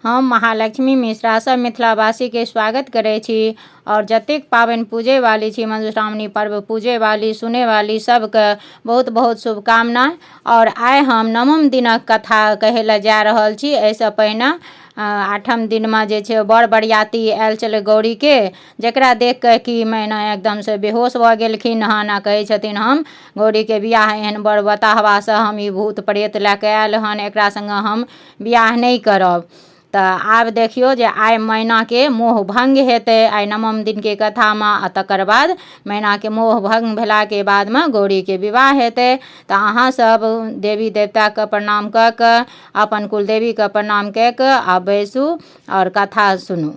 हम महालक्ष्मी मिश्रा सब मिथिलावासीके स्वागत करै छी आओर जतेक पाबनि पूजैवाली छी मधुश्रावणी पर्व पूजैवाली सुनैवाली सबके बहुत बहुत शुभकामना। आओर आइ हम नवम दिनक कथा कहै लए जा रहल छी। एहिसँ पहिने आठम दिनमे जे छै बर बरियाती आयल छलै गौरीके, जकरा देख कऽ कि मैना एकदमसँ बेहोश भऽ गेलखिन हन आ कहै छथिन हम गौरीके बियाह एहन बड़ बताहबासँ हम ई भूत प्रेत लए कऽ आयल हन, एकरा सङ्गे हम बियाह नहि करब। तऽ आब देखियौ जे आइ मैनाके मोह भङ्ग हेतै आइ नवम दिनके कथामे, आ तकर बाद मैनाके मोह भङ्ग भेलाके बादमे गौरीके विवाह हेतै। तऽ अहाँसभ देवी देवताके प्रणाम कऽ कऽ अपन कुलदेवीके प्रणाम कए कऽ आ बैसू आओर कथा सुनू।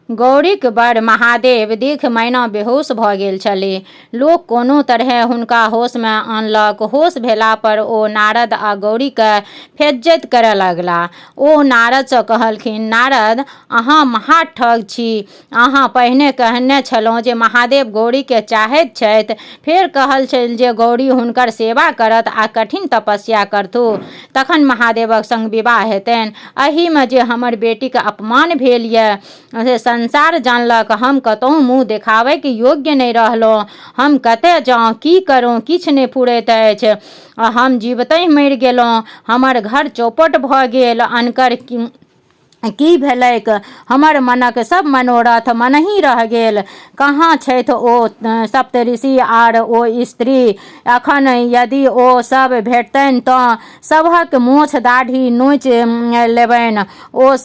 गौरीक वर महादेव देख मैना बेहोश भऽ गेल छलीह। लोक कोनो तरहेँ हुनका होशमे आनलक। होश भेलापर ओ नारद आ गौरीकेँ फेज्जति करए लगलाह। ओ नारदसँ कहलखिन, नारद, अहाँ महा ठग छी। अहाँ पहिने कहने छलहुँ जे महादेव गौरीकेँ चाहैत छथि। फेर कहल छल जे गौरी हुनकर सेवा करत आ कठिन तपस्या करथु। तखन महादेवक संग विवाह हेतनि। एहिमे जे हमर बेटीक अपमान भेल यए से संसार जानलक। हम कतहु मुँह देखाबैक योग्य नहि रहलहुँ। हम कतय जाउ, की करू, किछु नहि फुरैत अछि। हम जीवितहि मरि गेलहुँ। हमर घर चौपट भऽ गेल। अनकर की भेलैक? हमर मनक सब मनोरथ मनहि रहि गेल। कहाँ छथि ओ सप्तऋषि आर ओ स्त्री? एखन यदि ओ सब भेटतनि तँ सभक मोछ दाढ़ी नोचि लेबनि। ओ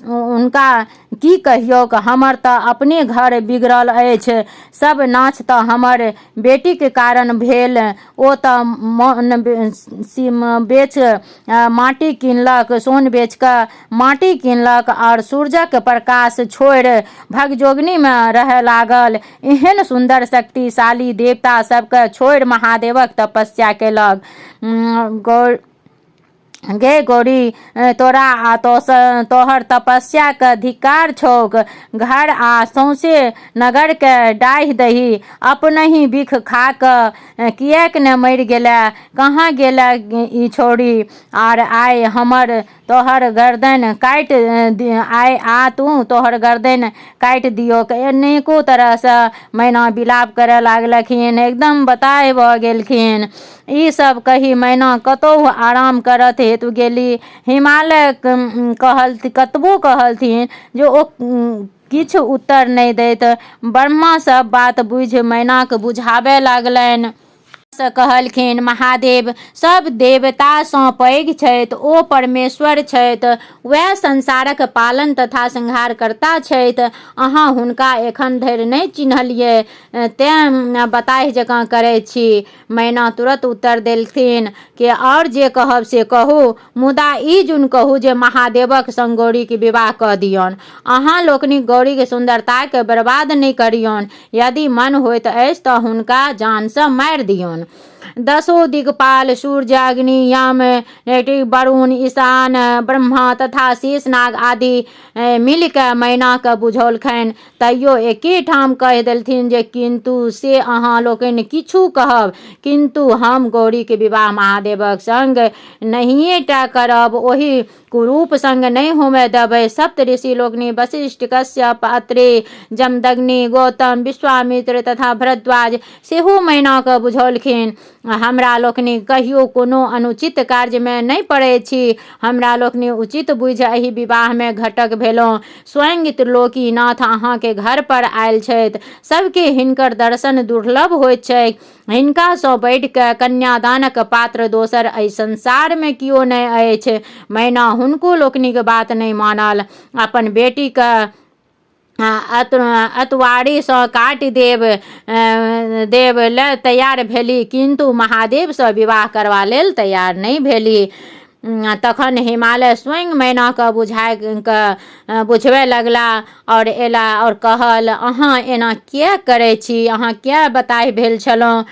हुनका की कहियौक, हमर तऽ अपने घर बिगड़ल अछि। सब नाच तऽ हमर बेटीक कारण भेल। ओ तऽ मोन बेच माटि किनलक, सोन बेच कऽ माटि किनलक आओर सूरजक प्रकाश छोड़ि भगजोगनीमे रहय लागल। एहन सुन्दर शक्तिशाली देवता सबके छोड़ि महादेवक तपस्या केलक। गौर गे गौरी, तोरा आ तोहर तपस्याके धिक्कार छौक। घर आ सौंसे नगरके डाहि दही। अपनहि बिख खा कऽ किएक ने मरि गेलै? कहाँ गेलै ई छौड़ी? आर आइ हमर तोहर गर्दनि काटि आइ आ तू तोहर गर्दनि काटि दियौक। अनेको तरहसँ मैना विलाप करय लागलखिन, एकदम बताह भऽ गेलखिन। ई सब कहि मैना कतहु आराम करत हेतु गेली। हिमालय कहल कतबो कहलथिन जे ओ किछु उत्तर नहि दैत। ब्रह्मा सब बात बुझि मैनाके बुझाबय लागलनि। सँ कहलखिन, महादेव सब देवतासँ पैघ छथि, ओ परमेश्वर छथि, वएह संसारक पालन तथा संहारकर्ता छथि। अहाँ हुनका एखन धरि नहि चिन्हलियै तेँ बताहि जकाँ करैत छी। मैना तुरत उत्तर देलथिन कि आओर जे कहब से कहू, मुदा ई जुन कहू जे महादेवक संग गौरीक विवाह कऽ दियौन। अहाँ लोकनिक गौरीक सुन्दरताकेँ बर्बाद नहि करियौन। यदि मन होइत अछि तँ हुनका जानसँ मारि दियौन। दसो दिगपाल सूर्य, अग्नि, यम, वरुण, ईशान, ब्रह्मा तथा शेषनाग आदि मिलिकऽ मैनाकेँ बुझौलखिन। तैयो एके ठाम कहि देलथिन जे किन्तु से अहाँ लोकनि किछु कहब, किन्तु हम गौरीक विवाह महादेवक संग नहिए टा करब, ओहि कुरूप संग नहि होमय देबै। सप्त ऋषि लोकनि वशिष्ठ, कश्यप, अत्रि, जमदग्नि, गौतम, विश्वामित्र तथा भरद्वाज सेहो मैनाकेँ बुझौलखिन। हमरा लोकनि कहियो कोनो अनुचित कार्यमे नहि पड़ैत छी। हमरा लोकनि उचित बुझि एहि विवाहमे घटक भेलहुँ। स्वयं त्रिलोकीनाथ अहाँके घर पर आयल छथि। सबके हिनकर दर्शन दुर्लभ होइत छैक। हिनकासँ बढ़ि कऽ कन्यादानक पात्र दोसर एहि संसारमे केओ नहि अछि। मैना हुनको लोकनिक बात नहि मानल। अपन बेटीके अतवारीसँ काटि देब देब लए तैयार भेली, किन्तु महादेवसँ विवाह करबा लेल तैयार नहि भेली। तखन हिमालय स्वयं मैनाके बुझाय कऽ बुझबय लगला आओर अयला आओर कहल, अहाँ एना किएक करै छी? अहाँ किएक बताहि भेल छलहुँ?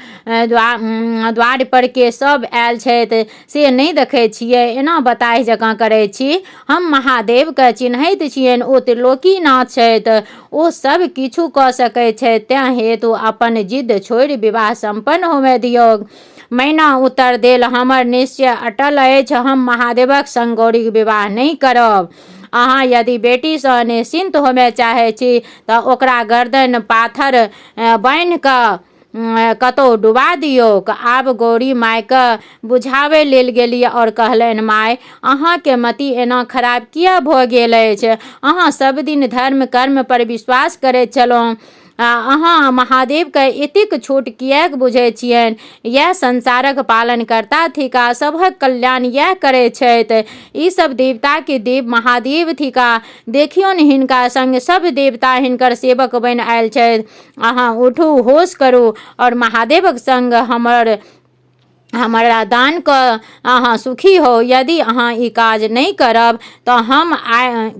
द्वारि पर के सब आयल छथि से नहि देखै छियै? एना बताहि जकाँ करै छी? हम महादेवके चिन्हैत छियनि, ओ त्रिलोकीनाथ छथि, ओ सब किछु कऽ सकैत छथि, तेँ हेतु अपन जिद्द छोड़ि विवाह सम्पन्न होमय दियौक। मैना उत्तर देल, हमर निश्चय अटल अछि, हम महादेवक संग गौरीक विवाह नहि करब। अहाँ यदि बेटीसँ निश्चिन्त होमय चाहै छी तऽ ओकरा गर्दन पाथर बान्हि कऽ कतहु डुबा दियौक। आब गौरी मायके बुझाबय लेल गेली आओर कहलनि, माय, अहाँके मति एना खराब किएक भऽ गेल अछि? अहाँ सभ दिन धर्म कर्म पर विश्वास करैत छलहुँ। अहाँ महादेवके एतेक छोट किएक बुझैत छियनि? इएह संसारक पालनकर्ता थिकाह। सभक कल्याण इएह करैत छथि। ई सभ देवताके देव महादेव थिकाह। देखियौन हिनका संग सभ देवता हिनकर सेवक बनि आयल छथि। अहाँ उठू, होश करू आओर महादेवक संग हमरा दान कऽ अहाँ सुखी होउ। यदि अहाँ ई काज नहि करब तऽ हम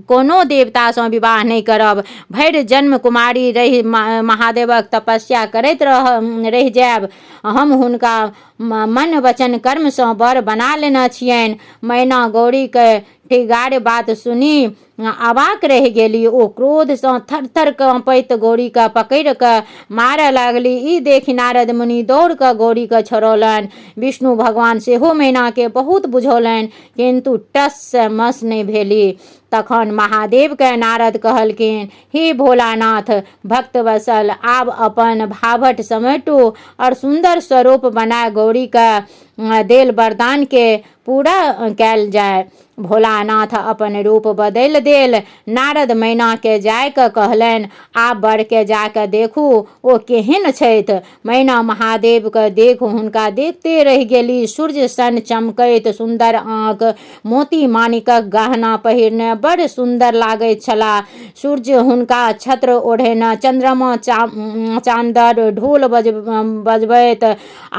कोनो देवतासँ विवाह नहि करब। भरि जन्म कुमारी रहि महादेवक तपस्या करैत रहि जायब। हम हुनका मन वचन कर्मसँ वर बना लेने छियनि। मैना गौरीके ठिगार बात सुनि अवाक रहि गेली। ओ क्रोधसँ थर-थर काँपैत गौरीकेँ पकड़ि कऽ मारय लागली। ई देखि नारद मुनि दौड़ कऽ गौरीकेँ छोड़ौलनि। विष्णु भगवान सेहो मैनाकेँ बहुत बुझौलनि, किन्तु टससँ मस नहि भेली। तखन महादेवकेँ नारद कहलखिन, हे भोलानाथ, भक्तवत्सल, आब अपन भाभट समेटू आओर सुन्दर स्वरूप बना गौरीकेँ देल वरदानकेँ पूरा कयल जाय। भोलानाथ अपन रूप बदलि देल। नारद मैनाकेँ जाय कऽ कहलनि, आब वरकेँ जा कऽ देखू, ओ केहन छथि। मैना महादेवकेँ देखि हुनका देखिते रहि गेली। सूर्य सन चमकैत सुन्दर आँखि, मोती माणिकक गहना पहिरने बड़ सुन्दर लागैत छलाह। सूर्य हुनका छत्र ओढ़ेने, चन्द्रमा चान्दर, ढोल बजबैत,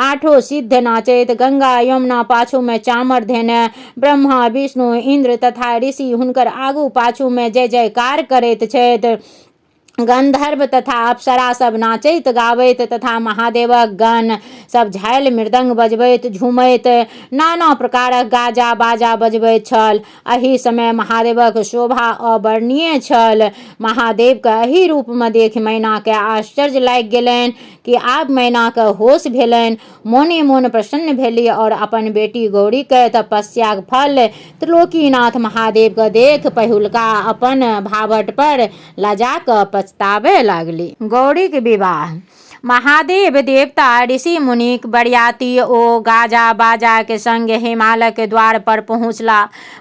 आठो सिद्ध नाचैत, गंगा यमुना पाछूमे चामर धेने, ब्रह्मा विष्णु इन्द्र तथा ऋषि हुनकर आगू पाछूमे जय जयकार करैत छथि। गन्धर्व तथा अप्सरा सब नाचैत गाबैत तथा महादेवक गण सब झालि मृदंग बजबैत झूमैत नाना प्रकारक गाजा बाजा बजबैत छल। एहि समय महादेवक शोभा अवर्णनीय छल। महादेवके एहि रूपमे देखि मैनाके आश्चर्य लागि गेलनि कि आब मैनाके होश भेलनि। मोने मोन प्रसन्न भेली और अपन बेटी गौरीके तपस्याक फल त्रिलोकीनाथ महादेवके देख पहिलुका अपन भावट पर लजा कऽ पछताबय लागली। गौरीक विवाह। महादेव देवता ऋषि मुनिक बरियाती ओ गाजा बाजाक संग हिमालयक द्वार पर पहुँचला।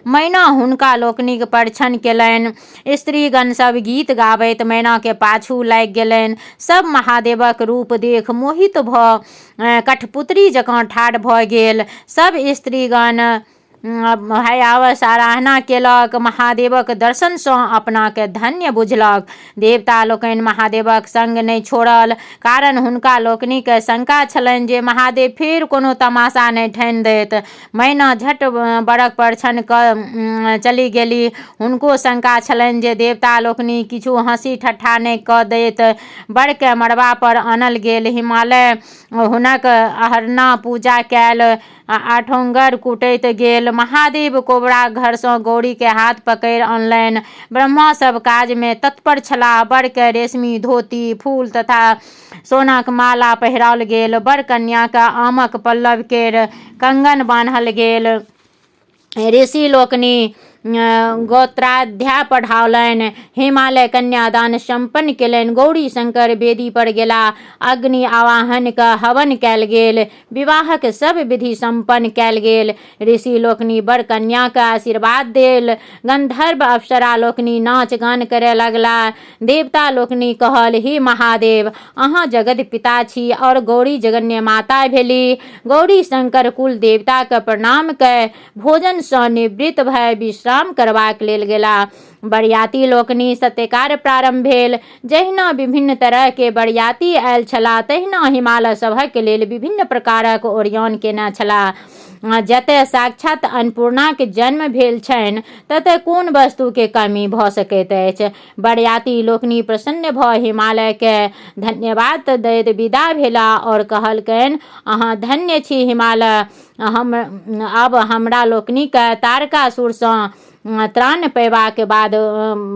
मैना हुनका लोकनिक परिछन केलनि। स्त्रीगण सब गीत गाबैत मैनाके पाछू लागि गेलनि। सब महादेवक रूप देख मोहित भऽ कठपुतरी जकाँ ठाढ़ भऽ गेल। सब स्त्रीगण भयावह सराहना केलक। महादेवक दर्शनसँ अपनाकेँ धन्य बुझलक। देवता लोकनि महादेवक संग नहि छोड़ल, कारण हुनका लोकनिकेँ शंका छलनि जे महादेव फेर कोनो तमाशा नहि ठानि देत। मैना झट बरक परिछन कऽ चलि गेली। हुनको शंका छलनि जे देवता लोकनि किछु हँसी ठट्ठा नहि कऽ दैत। बरकेँ मड़बा पर आनल गेल। हिमालय हुनक अहरना पूजा कयल। आठोंगर कुटैत गेल। महादेव कोबरा घरसँ गौरीकेँ हाथ पकड़ि अनलनि। ब्रह्मा सभ काजमे तत्पर छलाह। बरकेँ रेशमी धोती, फूल तथा सोनाक माला पहिराओल गेल। वर कन्याकेँ आमक पल्लव केर कंगन बान्हल गेल। ऋषि लोकनि गोत्राध्याय पढ़ाओलनि। हिमालय कन्यादान सम्पन्न केलनि। गौरी शंकर वेदी पर गेलाह। अग्नि आवाहन कऽ हवन कयल गेल। विवाहक सब विधि सम्पन्न कयल गेल। ऋषि लोकनि वर कन्याके आशीर्वाद देल। गंधर्व अप्सरा लोकनि नाच गान करय लगलाह। देवता लोकनि कहल, हे महादेव, अहाँ जगत पिता छी और गौरी जगन्य माता भेली। गौरी शंकर कुल देवता के प्रणाम कय भोजन सँ निवृत्त भय विश्राम करबाक लेल गेलाह। बरियाती लोकनि सत्कार प्रारंभ भेल। जहिना विभिन्न तरह के बरियाती आयल छलाह तहिना हिमालय सभक लेल विभिन्न प्रकारक ओरियान केने छलाह। जतय साक्षात अन्नपूर्णाक जन्म भेल छनि ततय कोन वस्तु के कमी भऽ सकैत अछि। बरियाती लोकनि प्रसन्न भऽ हिमालय के धन्यवाद दैत विदा भेलाह और कहलकनि, अहाँ धन्य छी हिमालय। हम आब हमरा लोकनिके तारकासुरसँ त्राण पयबाक बाद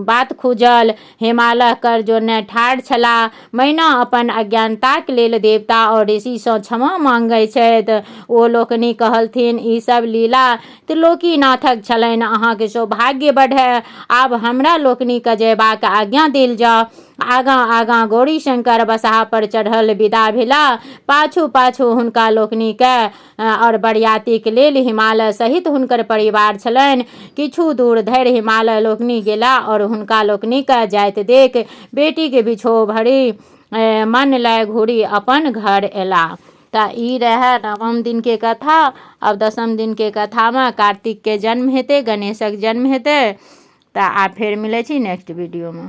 बात खुजल। हिमालय कर जोड़ने ठाढ़ छलाह। मैना अपन अज्ञानताक लेल देवता आओर ऋषिसँ क्षमा मांगै छथि। ओ लोकनि कहलथिन, ई सब लीला त्रिलोकीनाथक छलनि। अहाँक सौभाग्य बढ़य। आब हमरा लोकनिकेँ जयबाक आज्ञा देल जाओ। आगाँ आगाँ गौरीशंकर बसहा पर चढ़ल विदा भेलाह। पाछू पाछू हुनका लोकनिकेँ आओर बरियातीक लेल हिमालय सहित हुनकर परिवार छलनि। किछु दूर धरि हिमालय लोकनि गेलाह आओर हुनका लोकनिकेँ जाइत देख बेटीक बिछोह भरि मन लए घुरि अपन घर अयलाह। तऽ ई रहए नवम दिनके कथा। आब दसम दिनके कथामे कार्तिकके जन्म हेतै, गणेशक जन्म हेतै। तऽ आब फेर मिलै छी नेक्स्ट वीडियोमे।